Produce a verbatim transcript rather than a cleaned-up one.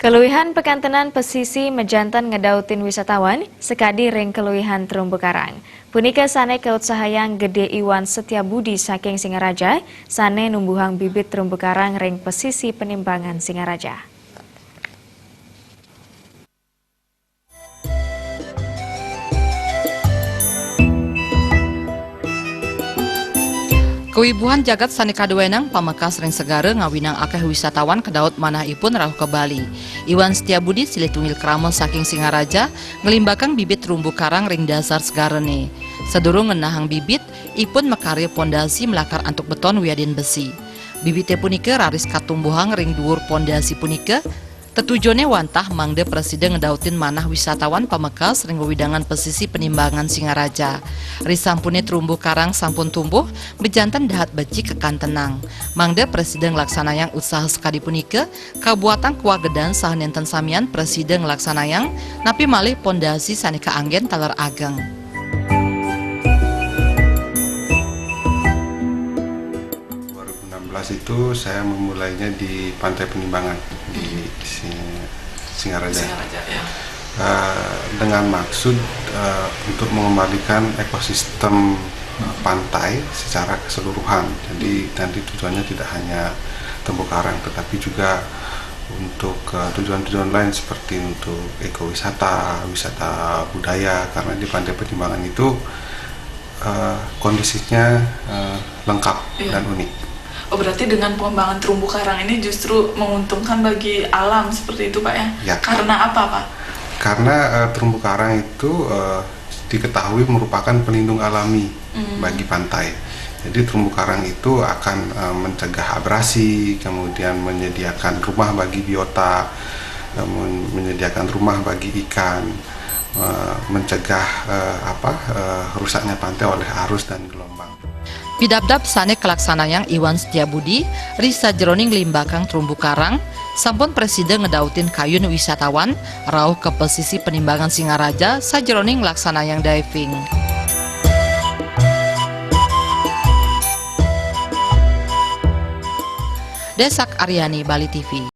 Kaluihan pakantenan pesisi majanten ngedautin wisatawan, sakadi ring kaluihan terumbu karang. Punika sane kautsahayang Gede Iwan Setiabudi saking Singaraja, sane numbuhang bibit terumbu karang ring pesisi Penimbangan Singaraja. Kawibuhan jagat sane kaduenang pamekas ring segara ngawinang akeh wisatawan kedaut manahipun rauh ka Bali. Iwan Setiabudi silih tunggil krama saking Singaraja, nglimbakang bibit terumbu karang ring dasar segarane. Sadurung ngenahang bibit, ipun makarya pondasi malakar antuk beton wiadin besi. Bibite punika raris katumbuhang ring duur pondasi punika, tetujonne wantah mangda prasida ngedautin manah wisatawan pamekas ring wewidangan pesisi Penimbangan Singaraja. Risampune terumbu karang sampun tumbuh, bejanten dahat becik kakantenang. Mangda prasida nglaksanayang usaha sakadi punika, kabuatang kawagedan saha nenten samian prasida nglaksanayang, napi malih pondasi sane kaanggen taler ageng. Dua ribu enam belas itu saya memulainya di Pantai Penimbangan, di Si-, Singaraja. Singaraja, ya. Eh, dengan maksud, eh, untuk mengembalikan ekosistem, eh, pantai secara keseluruhan. Jadi, nanti tujuannya tidak hanya terumbu karang, tetapi juga untuk, eh, tujuan-tujuan lain seperti untuk ekowisata, wisata budaya, karena di Pantai Penimbangan itu, eh, kondisinya, eh, lengkap, iya, dan unik. Oh, berarti dengan pengembangan terumbu karang ini justru menguntungkan bagi alam seperti itu, Pak, ya? Ya. Karena apa, Pak? Karena, eh, terumbu karang itu, eh, diketahui merupakan pelindung alami, hmm, bagi pantai. Jadi terumbu karang itu akan, eh, mencegah abrasi, kemudian menyediakan rumah bagi biota, eh, men-, menyediakan rumah bagi ikan, eh, mencegah, eh, apa, eh, rusaknya pantai oleh arus dan gelombang. Pidabdab sane kalaksanayang Iwan Setiabudi ri sajeroning nglimbakang terumbu karang, sampun prasida ngedautin kayun wisatawan rauh ka pesisi Penimbangan Singaraja sajeroning nglaksanayang diving. Desak Aryani, Bali T V.